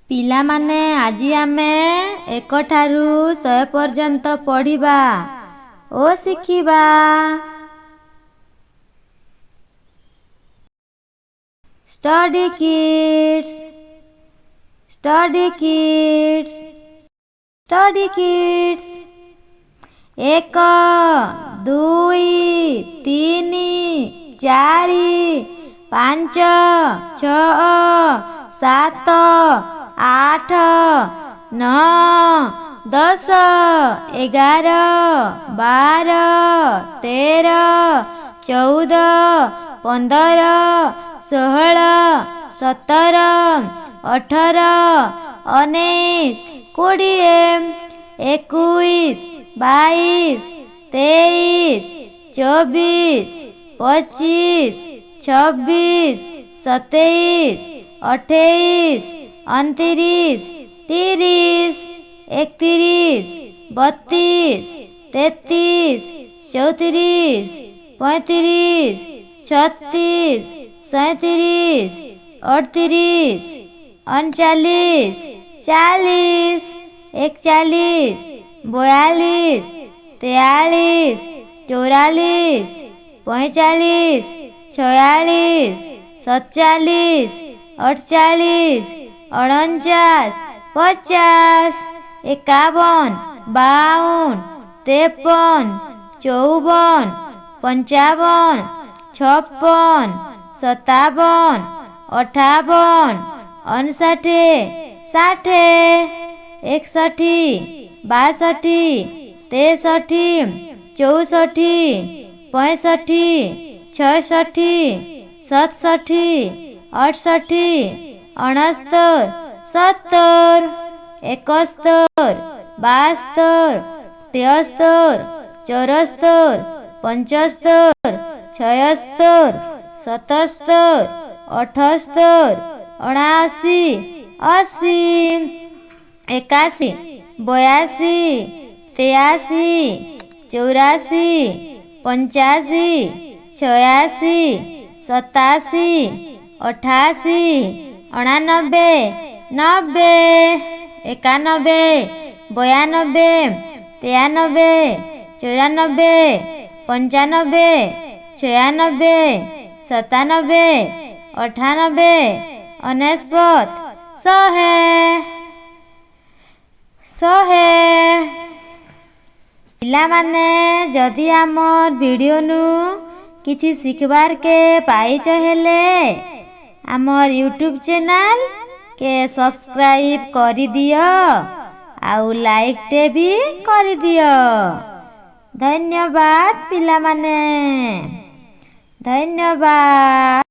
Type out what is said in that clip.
ପିଲାମାନେ, ଆଜି ଆମେ 1 ଠାରୁ 100 ପର୍ଯ୍ୟନ୍ତ ପଢ଼ିବା ଓ ଶିଖିବା। Study kids, study kids, study kids. 1, 2, 3, 4, 5, 6, 7, 8, 9, 10, 11, 12, 13, 14, 15, 16, 17, 18, 19, 20, 21, 22, 23, 24, 25, 26, 27, 28, 29, 30, 31, 32, 33, 34, 35, 36, 37, 38, 39, 40, 41, 42, 43, 44, 45, 46, 47, 48, 49, 50, 51, 52, 53, 54, 55, 56, 57, 58, 59, 60, 61, 62, 63, 64, 65, 66, 67, 68, 69, 70, 71, 72, 73, 74, 75, 76, 77, 78, 79, 80, 81, 82, 83, 84, 85, 86, 87, 88, 89, 90, 91, 92, 93, 94, 95, 96, 97, 98, 99, 100, 100। ପିଲାମାନେ, ଯଦି ଆମର୍ ଭିଡ଼ିଓନୁ କିଛି ଶିଖବାର୍କେ ପାଇଛ ହେଲେ ଆମର୍ ୟୁଟ୍ୟୁବ୍ ଚ୍ୟାନେଲ୍ କେ ସବସ୍କ୍ରାଇବ୍ କରିଦିଅ ଆଉ ଲାଇକ୍ଟେ ବି କରିଦିଅ। ଧନ୍ୟବାଦ ପିଲାମାନେ, ଧନ୍ୟବାଦ।